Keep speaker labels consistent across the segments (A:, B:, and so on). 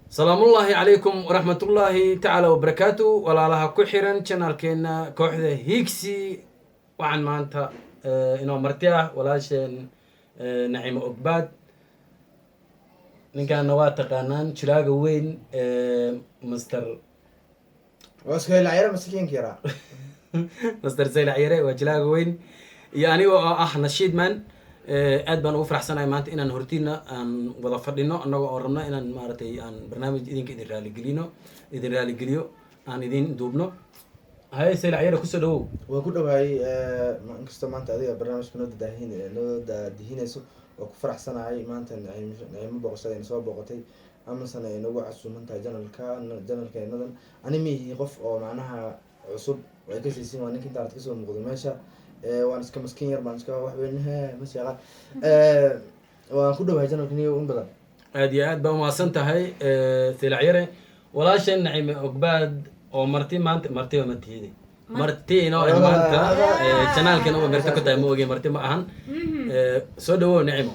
A: Salaamullaahi calaykum waraxmatullaahi tacaala wabarakaatu. Walaalaha ku xiran channelkeena Kooxda Hiigsi, waxaan maanta inoo marti ah walaasheen Naciimo Ogbaad. Ninkaana waa taqaanaan, jilaaga weyn, Master.
B: Waa iska helacyaro maskiinka yaraa.
A: Master Saylac Yare waa jilaaga weyn iyo aniga oo ah Nashiidman. Aad baan ugu faraxsanahay maanta inaan hortiina aan wada fadhino, annaga oo rabno inaan maaragtay aan barnaamij idinka idin raaligelino, idin raaligeliyo, aan idin duubno. Haye, Saylac Yare, kusoo dhawow.
B: Waa ku dhawaayay. Inkastoo maanta adiga barnaamijka noo dadahin noo daadihinayso, waa ku faraxsanahay maanta Naciimo boqosada ina soo booqatay amasana ay nagu casuuman tahay channelkeenadan. Ani miihi qof oo macnaha cusub oo ay kasaysin, waa ninka intaarad kasoo muuqdo meesha. Waan iska maskiin yar, baan iska wax weyn he mas yaqaan. Waan ku dhawahay channelka niyo in badan.
A: Aad iyo aad baa umahadsan tahay, Saylac Yare. Walaasheen Naciime Ogbaad oo marti maanta, martiba ma tihidi, marti inoo ah maanta channelkana waa marti ku tahay, ma ogi, marti ma ahan. Soo dhawow, Nacimo.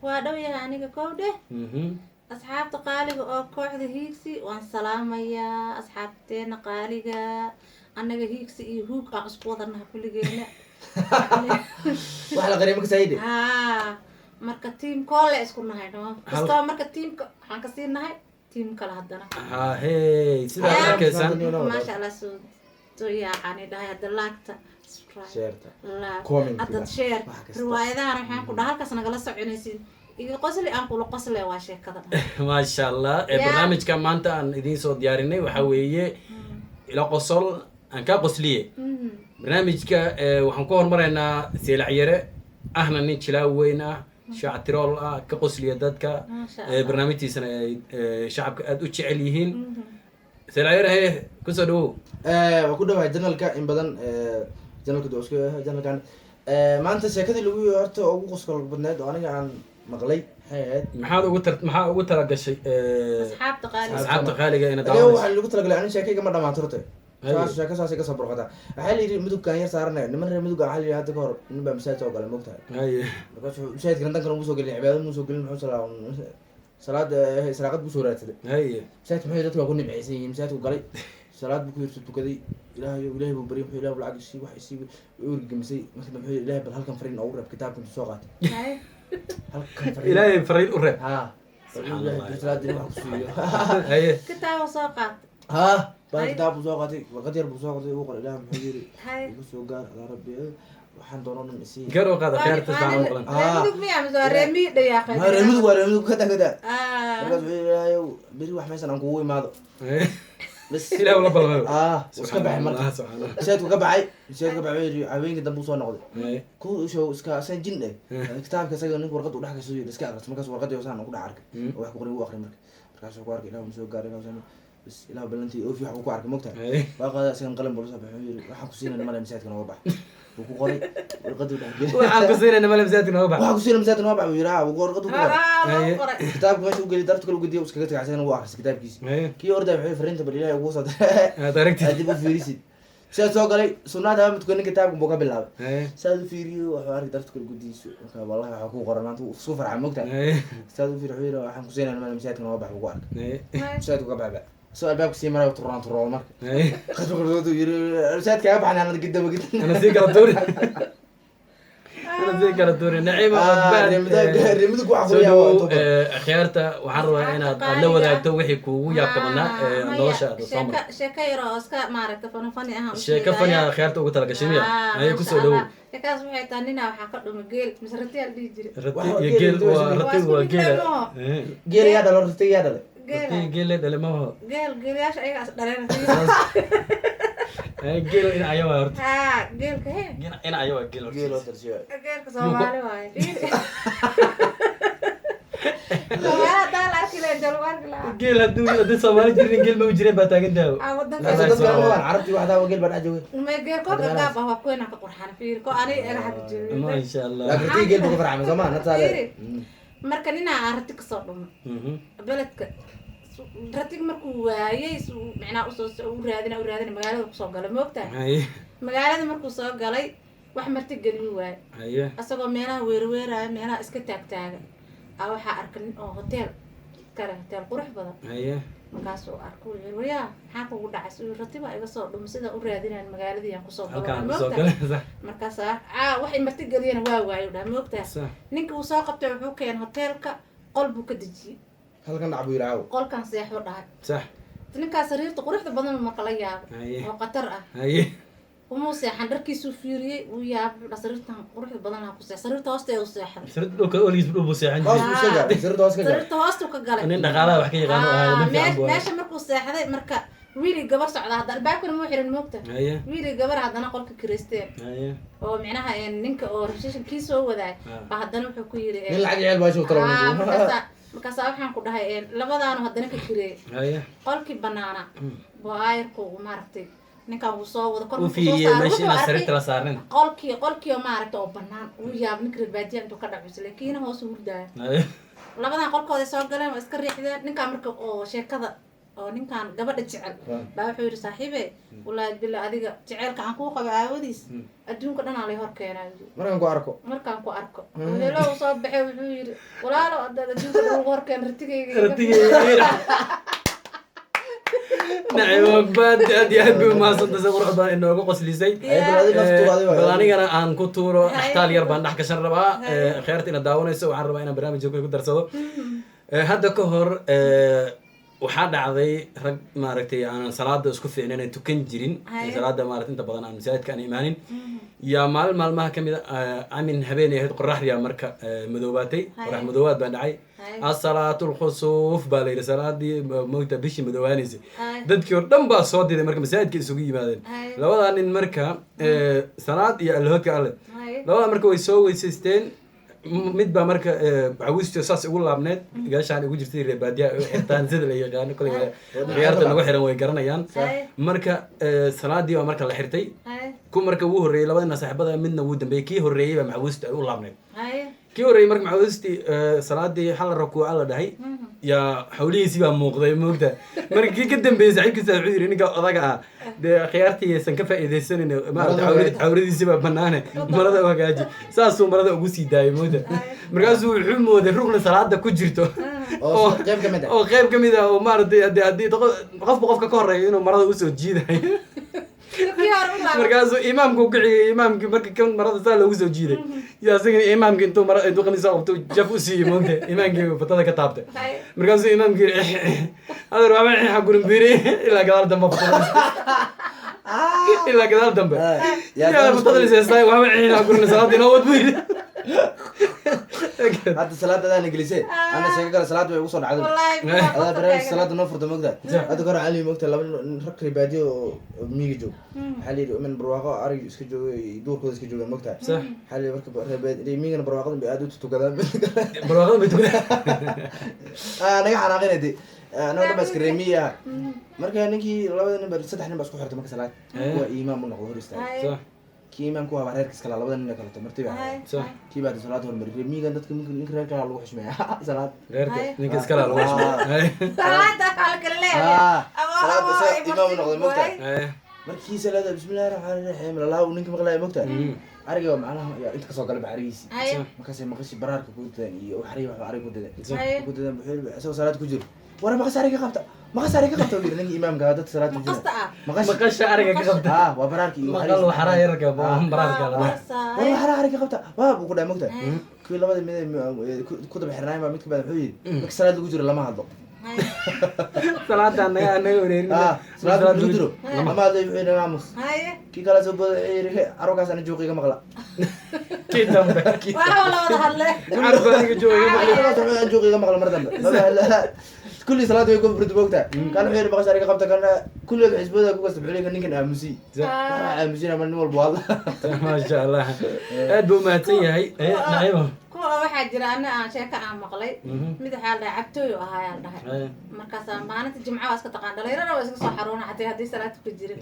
C: Waa dhow yahay aniga kowdhe. Asxaabta qaaliga oo Kooxda Hiigsi waan salaamayaa. Asxaabteena qaaliga, annaga Hiigsi iyo Huug aan isku wadanaha kulligeena.
B: Wax la qariyo maka saayide.
C: Haa, marka team koole isku nahay no kastoo, marka teamka waxaan kasii nahay team kale haddana.
A: Ha hey, sidaad arkaysaan.
C: Maasha Allah, soo yaacani dhahay hadda laagta, subscribe,
B: shareta,
C: like,
B: comment-iga,
C: hadda share.
B: wax kasta.
C: Riwaayadahan waxaan ku dhaha halkaas nagala soconaysin, iga qosli aan kula qosle, waa sheekada.
A: Maasha Allah.
C: Ya.
A: Barnaamijka maanta aan idiin soo diyaarinay waxaa weeye ila qosol aan kaa qosliye. Barnaamijka waxaan ku hormaraynaa Seylac Yare, ahna nin jilaa weyn ah, shactirool ah, ka qosliya dadka.
C: Maasha Allah.
A: Barnaamijtiisana ay shacabka aada u jecel yihiin. Seylac Yare, he, kusoo dhawow.
B: Waa ku dhawahay channelka in badan. Channelka duu isku channelkan. Maanta sheekadii lagu horta ugu qosol badneed oo aniga aan maqlay maxay ahayd?
A: Maxaa ugu talagashay
C: asxaabta qaaliga?
A: Asxaabta qaaliga ina
B: Aniga
A: daawanayso.
B: Waxaa lagu talagalay, aniga sheekayga ma dhamaato horta.
A: Haye.
B: Saas sheeko saasay kasoo burqataa. Waxaa la yidhi mudugkan yar saaranaya niman reer Mudugga. Waxaa la yidhi hadda ka hor nin baa masaajid soo galay, mogtahay?
A: Haye.
B: Markaas wuxuu masaajidka dankan ugu soo gelin, cibaado muu soo gelin, muxuu salaad israaqad buu soo raadsaday.
A: Haye.
B: Masaajidka muxuu dadka waa ku nimcaysan yihiin. Masaajidku galay, salaad buu ku yirta tukaday. Ilaahay, Ilaahay buu baryay. Muxuu Ilaahay lacag isii, wax isii, way urgamisay. Marka dambe muxuu yidhi, Ilaahay bal halkan fariin oogu reeb. Kitaabka intuu soo qaatay,
C: Haye.
B: halkan fariin.
A: Ilaahay fariin u reeb.
B: Ha.
A: Subxaan
B: Ilaahay
A: Allah.
B: bal salaadii wax ku siiyo.
A: Haye.
C: Kitaaba soo qaata.
B: Ha, baa
C: Haye.
B: kitaab buu soo qaatay, warqad yar buu soo qaatay, uu qoray. Ilaahay muxuu yidhi,
C: Haye.
B: igu soo gaar adaa Rabbi, waxaan doono dhan isii.
A: Gar oo qaada khiyaarta saan u maqlan.
C: Reer Mudug miya mise waa reer miyi dhayaaqay?
B: Ma reer Mudug, waa reer Mudug kada kada.
C: Ah.
B: Markaas wuxuu yidhi, Ilaahayow beri wax meeshan aan kugu imaado bas.
A: Ilaah ula ballamay.
B: Ah, wuu iska baxay marka.
A: Subxaan Allah.
B: Masaajidku ka baxay, masaajidku ka baxay. Wuxuu yidhi haweenkii dambe usoo noqday.
A: Haye.
B: Ku show iska asan jin eh kitaabka isaga ninka warqad u dhex kasoo yidhi iska aqris. Markaas warqadii hoosaan ku dhex arkay oo wax ku qoray, wuu aqri. Marka markaasuu ku arkay Ilaah soo gaaray, Ilaah soo bas, Ilaah ballantii oofi, wax buu ku arkay, mogtahay?
A: Haye.
B: Waa qaaday isagan qalin buu la soo baxay. Wuxuu yidhi, waxaan ku siinayna male, masaajidka nooga bax buu ku qoray warqadii u dhex geliyay.
A: Waxaan ku siinayna male, masaajidka nooga bax.
B: Waxaan ku siinay masaajidka nooga bax buu yidhi. Ha, warqad ku qoray.
C: Ah, loo
A: Haye.
C: qoray.
B: Kitaabka meesha u geliy, darta kale u gediyo, iskaga tagay. Isagana wuu akhrisay kitaabkiisi.
A: Haye.
B: Kii orday wuxuu yidhi, fariinta bal Ilaahay ugu soo diray.
A: Aad aragtid.
B: Aad dib u fiirisid. Sidaas soo galay sunnaada ma tukanin, kitaabka buu ka bilaabay.
A: Haye.
B: Saad u fiiriyo, wuxuu arkay darta kale gudihiisu. Marka wallahi waxaa ku qoran maanta wuu isku farxay, mogtahay?
A: Haye.
B: Saad u fiiriyo, wuxuu yidhi, waxaan ku siinayna male, masaajidka nooga bax buu ku arkay.
A: Haye.
B: Masaajidku ka baxba soo albaabka sii marayo, turaan turoodo marka.
A: Haye.
B: Qasbu yiri, masaajidka kaga baxnay anada gidaba gid.
A: Ana sii kala tuuri, ana sii kala tuuri. Naciima Ogbaad,
B: Reer Mudug waxa
A: soo
B: ku yaaba
A: dhawow.
B: intuu badan.
A: Akhyaarta waxaan rabaa inaad aad la wadaagto wixii kuugu yaabka badnaa ee nolosha aad soo martay.
C: Sheeko yar oo iska maaragta fani fani ahaan u
A: Sheeko fani
C: sheegaya.
A: aad akhyaarta ugu talagashay miya?
C: Ah,
A: haye,
C: maasha
A: kusoo dhawow.
C: Allah. Sheekadaas waxay tahay ninaa waxaa ka dhumay geel mise rati aa la dhihi jiray.
A: Rati
B: Waxa
A: iyo
B: geel
A: geel
B: waa
A: waa
B: isku
A: rati waa
C: mid
A: geela.
C: leh.
B: Geel yaa dhalo, rati yaa dhalay.
C: Geela.
A: Rati geel dhale maho.
C: Geel geelayaasha ayaga is dhaleen.
A: Geel ina aya waa horta.
C: Haa, geelka he.
A: Ina aya waa geel horta.
B: Geel oo tarsiyo.
C: Geelka Soomaali waaye. Soomaali haddaan la arki lahayn, intee lagu arki lahaa?
A: Geel haddii Soomaali jirin, geel ma u jireen baa taagan daawo.
C: Ah, wadanka.
B: Laakiin dadka ma wadaan carabtii waxdaa geel baa dhex joogay.
C: May geel kolka gaab ah waa kuweena ka qurxan, fiir ko ani ega xagga jooga.
A: Maasha Allah.
B: Laakiin rati geel buu ka farxamay soo ma nataale.
C: Fiiri. Marka ninaa aan rati kasoo dhumay beledka, ratiga markuu waayay micnaha usoo u raadina u raadina, magaalada kusoo galay, moogtahay?
A: Haye.
C: Magaalada markuu soo galay, wax marti gelin waaye.
A: Haye.
C: Asagoo meelaha weerweeraya, meelaha iska taagtaaga a, waxaa arkay nin oo hotel iskale hotel qurux badan. Markaasuu arko, wuxuu yiri, "Waryaa, maxaa kugu dhacay?" Suu yiri, "Rati baa iga soo dhumay, sidaan u raadinayn magaaladii aan kusoo
A: Halkaan
C: galo."
A: kusoo
C: Moogtahay?
A: galay, sax.
C: Markaasaa caa wax marti geliyana waa waayo dhaha, moogtahay? Ninka uu soo qabtay, wuxuu keenay hoteelka, qol buu ka dejiyey.
B: Halkan dhac buu yidhi caaw.
C: Qolkan seexuu dhahay. Ninkaas sariirta quruxda badan marka la yaabay oo khatar ah. Umuu seexan, dharkiisuu fiiriyey, wuu yaabay, wuxuu dhaha, "Sariirtan quruxda badan ha ku seex." Sariirta hoosteeda u seexday.
A: Sariirta dhulka oligiis dhul buu seexan
B: Hoos
A: jiray.
B: buu iska gaaray, sariirta hoos ka gaaray.
C: Sariirta hoostuu ka galay.
A: Nin dhaqaalaha wax ka yaqaano ahaa, nin fiican buu ahaa.
C: Meesha markuu seexday marka, wiili gabar socda hadda, albaabkana muu xiran, moogta? Wiili gabar haddana qolka kireysteen oo micnaha ninka oo reception kii soo wadaay baa haddana wuxuu ku yiri
B: Nin lacag jecel baa shuu talo.
C: Markaasaa waxaan ku dhahay labadaanu haddana ka kireeyey qolkii banaana boo aayarku maaragtay ninkan wuu soo wada kor
A: U
C: markuu soo
A: fiiriyey
C: saaray,
A: meesha
C: wuxuu
A: inaan
C: arkay
A: sariirta la saarnin.
C: Qolkii oo maaragtay oo banaan, wuu yaab. Ninka reer baadiya intuu ka dhaco isle kiina hoos u hurdaaya. Labadan qolkooday soo galeen, waa iska riixdeen. Ninkaan marka oo sheekada oo ninkan gabadha jecel baa wuxuu yidhi, "Saaxiibe, wallaahi bila adiga jaceylka aan kuu qabo aawadiis, adduunka dhan aa lay hor keenaa," yidhi.
B: Markaan ku arko.
C: Markaan ku arko helo uu soo baxay, wuxuu yidhi, "Walaalo, haddaad adduunka dhan ugu hor keen, ratigayga iga."
A: Ratigayga. Nacimo baad aad iyo aad bay umahadsantahay, si qurux badan inooga qoslisay.
B: Ay, bal adiga naf tuuro, adiga.
A: Bal anigana aan ku tuuro. Dhextaal yar baan dhex gashan rabaa. Kheyrta ina daawanayso, waxaan rabaa inaan barnaamijka ku darsado. Hadda ka hor waxaa dhacday rag maaragtay aanan salaada isku fiicnayn, aan tukan jirin. Salaada maaragtay inta badan aan masaajidka aan imaanin. Yaa maalin maalmaha kamid a amin habeenay ahayd, qoraxdiyaa marka madoobaatay. Qorax madoobaad baa dhacay. Asalaatu lkhusuuf baa la yidhi, salaadii mogta bishii madoobaanaysay. Dadkii oo dhan baa soo diday, marka masaajidka isugu yimaadeen. Labadaa nin marka salaad iyo allahoodka alle. Labadaa marka way soo weysaysteen. Mid baa marka cawisto saas ugu laabneed, gaashaan ugu jirtay, reer baadiyaha ay u xirtaan sida la yaqaano koley, khiyaarta nagu xiran way garanayaan. Marka salaadii baa marka la xirtay. Ku marka wuu horreeyey labadina saaxiibada, midna wuu dambeeyey. Kii horreeyey baa macawistu ay u laabneed. Kii horreeyey marka macawistii salaadii hal rakuuca la dhahay, yaa xawlihiisii baa muuqday, moogta? Marka kii ka dambeeyey saaxiibkiisa wuxuu yidhi, "Ninka odaga ah dee khiyaartii aysan ka faa'iidaysanin, maarata, cawradiisii baa banaane, marada u hagaaji." Saasuu marada ugu sii daayay, moogta? Markaasuu wuxuu mooday rugna salaada ku jirto
B: Oo qayb ka mid ah.
A: Oo qayb ka mid ah, oo maaragtay haddii qofba qofka ka horreeya inuu marada usoo jiidayo.
C: Kii hore u laabay.
A: Markaasuu imaamku ku xigay. Imaamkii marka kan marada saa loogu soo jiiday, iyo asagana imaamki intuu mara intuu qamiis qabto jaf u siiyey, moogta? Imaamkii fatada ka taabtay. Markaasuu imaamkii yidhi, "Adeer, waxba xixa gurin biiri." Ilaa gadaal dambe fatada, ilaa gadaal dambe
B: yaa
A: yaa fatada liseystay, "Waxba xixa gurin, salaada inoo wad," buu yidhi.
B: Hadda salaada adaan ingilisee, ana sheeko kale salaada way ugu soo dhacday.
C: Wallaahi
B: Adaa barnaamij salaada noo furta, mogta? Hadda kahor waxaa la yidhi, mogta, laba nin rag reer baadiyo oo miyiga joog, waxaa la yidhi min barwaaqo arig iska jooga, duurkooda iska joogaan, mogta? Waxaa la yidhi marka reer reer miyigana barwaaqadan bay aad u tukadaan.
A: Barwaaqadan bay tukadaan.
B: Ah, naga xanaaqinay de, anaga dhan baa iska reer miyi ah. Marka ninkii labada nin ba, saddex nin baa isku xirtay marka salaad. Kuwa imaam u noqdo hor istaagay. Kii imaamku waa reerka iskala, labada nin ee kaleto marti baa. Kii baa salaad hormari. Reer miyigan dadka ninka reerka lagu xushmeeya salaad.
A: Reerka ninka iskala lagu xushmeeya.
C: Salaada waxaa la kala leeyahay.
B: Salaada isaga imaam u noqday, mogta?
A: Haye.
B: Markii salaada "Bismillahi raxmaani raxiim" lalaha uu ninka maqlaya, mogta? Ariga waa macnaha yaa inta kasoo galay baxrigiisii. Markaasay maqashi baraarka ku dadeen iyo waxriga waxba ariga ku dadeen. Ku dadeen, wuxuu yidhi isagoo salaad ku jiro, "War, maqas ariga qabta, maqas ariga qabta," uu yidhi ninkii imaamka ahaa dadka salaad ku jira.
C: Maqasta ah.
B: Maqashi.
A: Maqasha ariga ka qabta.
B: Waa baraarki iyo
A: maqal
B: waxrigiisa.
A: Waxaraha yararka baraarka la
B: "War, waxraa ariga qabta," waa buu ku dhahay, mogta? Kuwii labada mid ee ku daba xirnaayeen baa mid ka badan wuxuu yidhi, "Marka salaad lagu jiro lama hadlo."
A: Salaada anaga wareerin.
B: Salaad lagu jiro lama hadlo, wuxuu yidhi, "Aamus." Kii kale soo booday wuxuu yidhi, "Carruurkaas ana juuqiga maqla."
A: Kii dambe.
C: Waxaa la wada hadle.
A: Carruurka aniga jooga maqla.
B: "Carruurkaas wuxuu aan juuqiga maqla mar dambe." Kulli salaad way ku burdu, mogta? Kan wuxuu yidhi, "Maqas ariga qabta," kana kulligood xisbooda ku kasta wuxuu leeyahay, "Ninkan aamusi." Waxaa aamusina ma nin walba hadla.
A: Maasha Allah, aad buu umahadsan yahay. Naciimo.
C: Kuwa waxaa jira ana aan sheeko aan maqlay. Mid waxaa la dhahay cabtooy oo ahaa la dhahay. Markaasaa maalinta jimca waa iska taqaan, dhalinyarada waa iska soo xaruuna xatee haddii salaad ku jirin.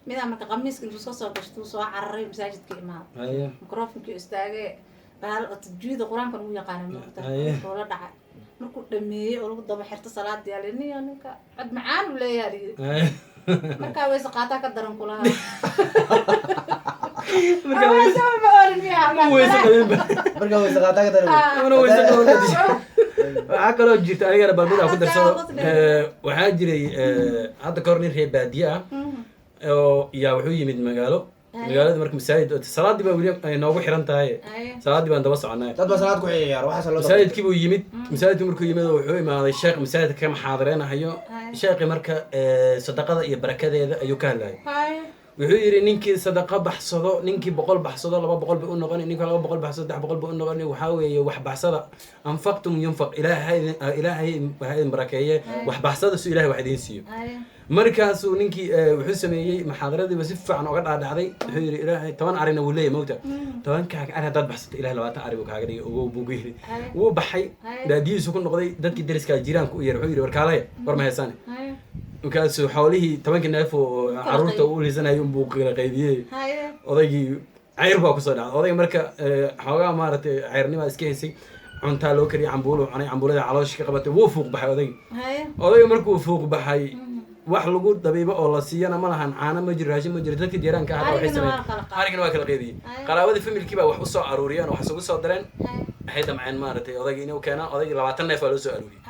C: Midaa marka qamiiska intuu iska soo gashtuu soo cararay masaajidka imaada. Microfonkii istaagay, bahal oo tajwiida qur-aanka lagu yaqaana, moogta? Oo la dhacay. Markuu dhameeyey oo lagu daba xirto salaadii, ali niyo ninka cod macaan uu leeyahay la yidhi. Markaa wayse qaataa ka daran kulaha.
A: Markaa
C: wayse ma oolin miyaa?
A: Ma weyse qabinba.
B: Markaa wayse qaataa ka daran.
A: Mana weyse qaban. Waxaa kaloo jirta, anigana balmid aan ku darsado. Waxaa jiray hadda kahor nin reer baadiye ah oo yaa wuxuu yimid magaalo. Magaalada marka masaajid salaadii baa weli ay noogu xiran tahay, salaadii baan daba soconay.
B: Dad baa salaad ku ciyaar, waxaas loo
A: Masaajidkii buu yimid. Masaajidkii markuu yimid, wuxuu imaaday sheekh masaajidka ka muxaadareynahayo. Sheekhi marka sadaqada iyo barakadeeda ayuu ka hadlayay. Wuxuu yidhi, ninkii sadaqa baxsado, ninkii 100 baxsado, 200 bay u noqoni, ninkii 200 baxsado, 300 bay u noqoni. Waxaa weeye, wax baxsada, anfaqtum yunfaq, Ilaahay Ilaahay ha idin barakeeye, wax baxsada si Ilahay wax idiin siiyo. Markaasuu ninkii wuxuu sameeyey, muxaadaradiiba si fiican oga dhaadhacday. Wuxuu yidhi, Ilaahay 10 arina wuu leeyahy, mogta 10-kaaga ari haddaad baxsato, Ilahay 20 ari buu kaaga dhigay, ogow, buu ku yidhi. Wuu baxay, baadiyihiisu ku noqday. Dadkii deriskaa jiraanku u yeeray. Wuxuu yidhi, warkaalaya, war ma heesaan? Markaasuu xoolihii 10-kii neef oo caruurta u lisanayay unbuu kala qaybiyey. Odaygii cayr baa kusoo dhacday. Odayga marka xoogaa maaragtay cayrnimaa iska haysay. Cuntaa loo kariyay, cambuulu cunay, cambuulada caloosha ka qabatay, wuu fuuq baxay odaygi. Odayga markuu fuuq baxay, wax lagu dabiibo oo la siiyana ma lahan, caano ma jiro, raashin ma jiro. Dadkii deeraanka ahaa waxay
C: Arigana waa
A: sameeyeen
C: la kala qaaday.
A: Arigana waa kala qaybiyey. Qaraabadii familkii baa wax usoo aruuriyeen oo wax isugu soo dareen. Waxay damceen maaragtay odaygii inuu keenaan. Odaygii 20 neef baa loo soo aruuriyey.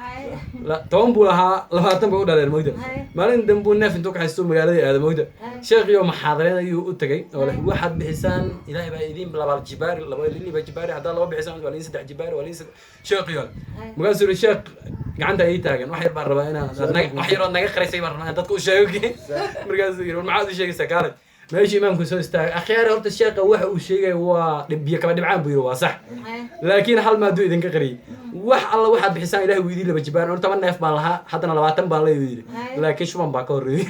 A: 10 buu lahaa, 20 bay u dhaleen, mogta. Maalin dambuu neef intuu ka haysto magaaladii aada, mogta. Sheekhiyo maxaadareen ayuu u tagay oo leh, waxaad bixisaan Ilaahay baa idin laba jibaari, laba liba jibaari, haddaad laba bixisaan waa lidin saddex jibaari, waa lidin saddex. Sheekhiyo markaasuu yidhi, sheekh, gacanta ii taagan, wax yar baan rabaa inaad wax yarood naga qaraysay baan rabaa inaan dadka u sheego. Markaasuu yidhi, war maxaad u sheegaysaa? Kaalay. Meeshii imaamku soo istaagay. Akhyaari, horta sheekha waxa uu sheegaya waa biyo kaba dhibcaan, buu yidhi, waa sax, laakiin hal maaduu idinka qariyey. Wax alla waxaad bixisaan Ilahay wuu idin laba jibaan. Horta 10 neef baan lahaa, haddana 20 baan leeyu yidhi, laakiin shuban baa ka horreeyey.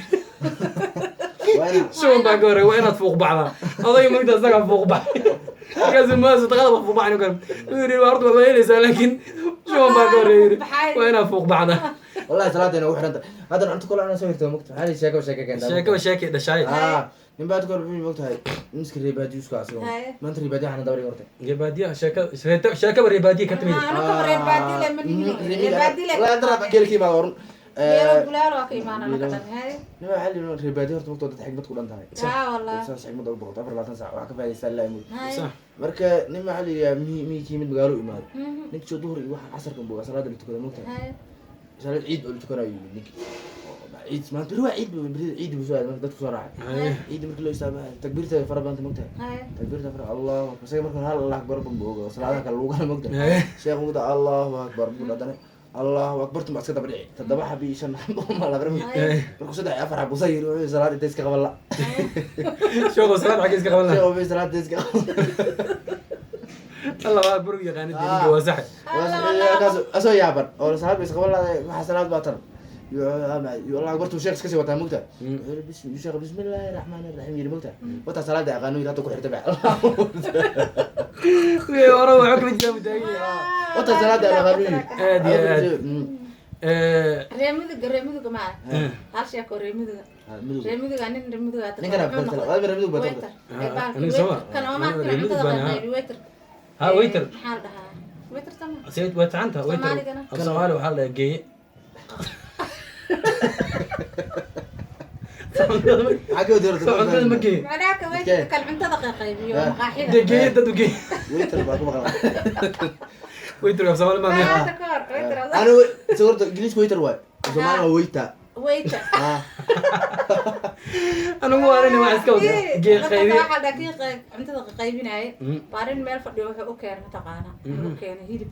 B: Waa ina
A: Shuban baa ka horreeyey, waa inaad fuuq baxdaa. Odayga mugta isagaa fuuq baxay. Markaasuu ma sadaqada ba fuuq baxay kan. Wuxuu yidhi, horta waa helaysaa, laakiin shuban baa ka horreeyey, yidhi, waa inaad fuuq baxdaa.
B: Wallahi salaada ugu xiranta haddana cunto kale anaa soo hirto, mogta, maxaa la sheeko sheeke keentaa.
A: Sheekaba sheekay dhashaay.
B: Ah, nin baad kor wuxuu mogtahay miska reebaadiyo isku asigo. Maanta reebaadiyo waxaan dabari horta.
A: Reebaadiyaha sheeka sheekaba reebaadiya ka timid.
C: Anaka reer baadile ma nihin, reer baadile.
B: Wallahi dara geelkii baa orun.
C: Geelo bulaal waa ka imaana anaka dhan.
B: Nin waxaa la yidhi reebaadiyo horta mogta dad xigmad ku dhan tahay.
C: Haa wallah.
B: Saas xigmad ugu boqoto 24 saac wax ka faa'iidaysta ilaa imud.
A: Sax.
B: Marka nin waxaa la yidhaha miyikii mid magaalo u imaaday. Ninkii soo duhur iyo waxa casarka buu salaada la tukada, mogtahay. Salaad ciid oo la tukanayo yimid ninkii. Ciid maanta beri waa ciid, beri ciid buu soo aaday. Marka dadku soo raacay ciid, markii loo istaaba takbiirta fara badanta, mogtahay. Takbiirta fara, Allahu akbar. Isaga marka hal Allah akbar buu ogaa, salaadaha kale lagu gala, mogtahay. Sheekh mugda Allahu akbar buu dhadane, Allahu akbar tuma iska daba dhici toddoba xab iyo shan xab ma la aqrin. Markuu saddex iyo afar xab usa yiri, wuxuu salaad intay iska qaban la.
A: Sheekhu salaad xagee iska qaban lahaa?
B: Sheekhu wuxuu salaad intay iska qaban.
A: Allah waa bur yaqaana diinka, waa sax.
B: Asoo yaaban oo salaad ba iska qaban lahaa, waxa salaad baa tan yo Allah akbar tuu sheekh iska sii wataa, mogta. Wuxuu yiri, sheekh bismillaahi raxmaani raxiim yiri, mogta, wataa salaada aqaano yiri, hadda ku xirta ba.
A: Wii hore waxba kama jiraan mutaagan.
B: Wataa salaada aqaano yiri.
A: Aad iyo aad.
C: Reer midiga, reer midiga ma arag hal sheeko reer midiga.
B: Midug.
C: Reer midiga, nin reer midiga.
B: Ninkan aad bartay, waa reer midug baad
C: Waiter.
A: Ah, aniga soo ma?
C: Kan oo
A: Aniga
C: maaragtay
A: reer midug
C: cuntada
A: baan ahaa.
C: qaybiyo, waiter.
A: Ha, waiter.
C: Maxaa la dhahaa waiter sama?
A: Sayid waa tacanta waiter.
C: Soomaaligana?
A: Af Soomaali waxaa la dhahaa geeye.
B: Maxaa ka wadi horta?
A: Cuntada ma geeye.
C: Macnaha ka waiter kan cuntada qaybiyo maqaaxida.
A: Dee geeye dad u geeye.
B: Waiter baa ku maqla.
A: Waiter af Soomaali ma miya?
C: Hadda ka hor waiter.
B: Anu horta Ingiliisku waiter waay, Soomaali waa waiter.
C: Waiter.
B: Ah.
A: Anigu waa nin wax iska wada gee qaybiye.
C: Waxaa la kii cuntada qaybinaaye baa nin meel fadhiyo wuxuu u keenay, mataqaana, wuxuu u keenay hilib.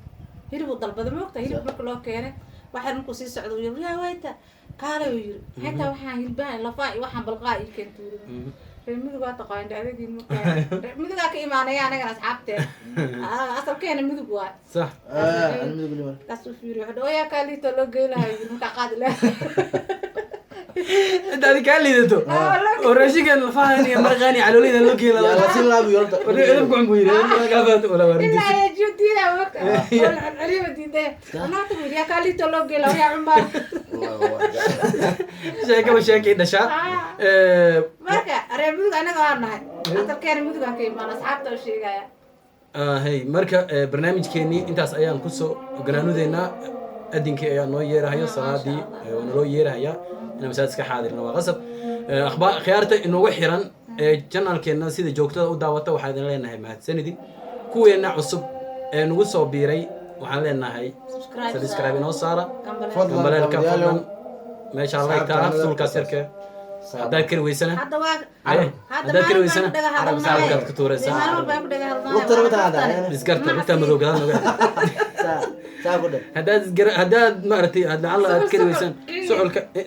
C: Hilib uu dalbaday, moogta. Hilib marka loo keenay, waxaa markuu sii socda uu yiri, yaa waiter, kaalay, uu yiri, xitaa waxaan hilbahan lafaa iyo waxaan balqaa ii keentay, uu yiri. Reer midug waa taqaana adegiin, marka reer midugaa ka imaanaya anagana asxaabteen. Asalkeena midug waa.
A: Sax.
B: Ah, anu midug lima.
C: Kaasuu fiiriyo, wuxuu dhahay, yaa kaa liito loo geylahayo, yiri, markaa qaadi lahaa.
A: Inta adi kaa liidato oo raashinkan lafahan iyo maraqaan iyo calooliyada loo geyn
B: yaa
A: lahaa.
B: La siin laa buu horta.
A: War edab ku cun buu yiri. Wala waa
C: ilaa
A: rintiis.
C: ya jiyo diidaa wagta oo la celceliyo diiday anaata buu yiri, yaa kaa liito loo geyla, yaa cunbaa.
A: Sheekaba sheekay dhashaa.
C: Marka reer mudug anaga waa nahay, asalkeena mudugaa ka imaan, asxaabta u sheegaya.
A: Hey, marka barnaamijkeenii intaas ayaan kusoo ganaanudeynaa. Adinkii ayaa noo yeerahayo salaadii, waa naloo yeerahayaa inaan masaajid iska xaadirna, waa qasab. Akhbaar khiyaarta inoogu xiran ee channelkeenna sida joogtada u daawata, waxaa idin leenahay mahadsanidin. Kuweenna cusub ee nagu soo biiray Waxaan leenahay
C: Subscribe.
A: Subscribe inoo saara.
C: Gambaleelka.
B: Fadlan,
A: gambaleelka
B: daawadayaalow.
A: Fadlan meesha like-ta ah, suulkaas yarka haddaad kari weysana.
C: Hadda waa
A: Haye,
C: hadda
A: haddaad kari
C: maalin
A: weysana
C: baan ku dhaga hadalnahay.
A: carabkaad ku tuuraysaa.
C: Maalin baan ku dhaga hadalnahay.
B: Lugtana ma taqaanaa?
A: Isgarta lugtaa madow gadaal nooga.
B: Saa, saa ku dheh.
A: Haddaad maaragtay aad lacala aad kari weysaan suxulka.